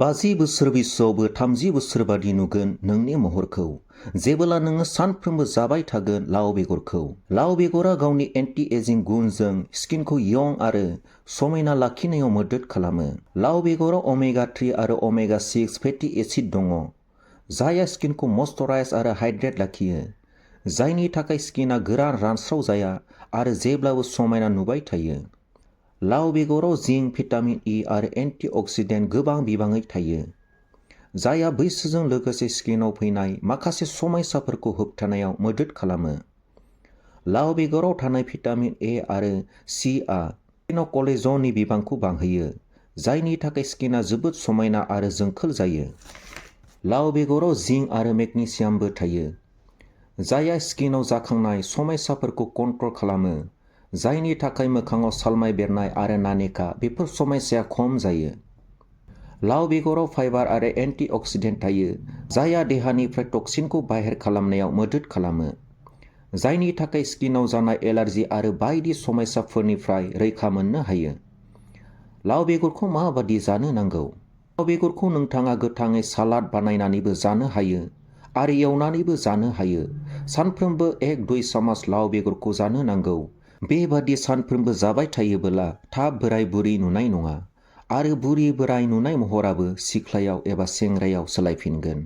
50 बोसोर बैसोआवबो 30 बोसोर बादि नुगोन नोंनि महरखौ जेब्ला नोङो सानफ्रोमबो जाबाय थागोन लाव बेगरखौ। लाव बेगरा गावनि एन्टि एजिं गुनजों स्किनखौ यं आरो समायना लाखिनायाव मदद खालामो। लाव बेगराव ओमेगा 3 आरो ओमेगा 6 फेटि एसिड दङ, जायहा स्किनखौ मयस्चराइज आरो हाइड्रेट लाखियो, जायनि थाखाय स्किनआ गोरान रानस्राव जाया आरो जेब्लाबो समायना नुबाय थायो। लाव बेगराव जिंक, भिटामिन इ आरो एन्टि अक्सिडेन्ट गोबां बिबाङै थायो, जायहा बैसोजों लोगोसे स्किनआव फैनाय माखासे समस्याफोरखौ होबथानायाव मदद खालामो। लाव बेगराव थानाय भिटामिन ए आरो सिआ स्किनआव कलेजननि बिबांखौ बांहोयो, जायनि थाखाय स्किनआ जोबोद समायना आरो जोंखोल जायो। लाव बेगराव जिंक आरो मेगनेसियामबो थायो, जायहा स्किनआव जाखांनाय समस्याफोरखौ कन्ट्रल खालामो, जायनि थाखाय मोखांआव सालमाय बेरनाय आरो नानेखा बेफोर समस्याया खम जायो। लाव बेगराव फाइबार आरो एन्टि अक्सिडेन्ट थायो, जायहा देहानिफ्राय टक्सिनखौ बाहेर खालामनायाव मदद खालामो, जायनि थाखाय स्किनआव जानाय एलार्जि आरो बायदि समस्याफोरनिफ्राय रैखा मोननो हायो। लाव बेगरखौ माबादि जानो नांगौ? लाव बेगरखौ नोंथाङा गोथाङै सालाद बानायनानैबो जानो हायो आरो एवनानैबो जानो हायो। सानफ्रोमबो 1-2 सामुस लाव बेगरखौ जानो नांगौ। बेबादि सानफ्रोमबो जाबाय थायोबोला थाब बोराय बुरै नुनाय नङा आरो बुरि बोराय नुनाय महराबो सिख्लायाव एबा सेंग्रायाव सोलायफिनगोन।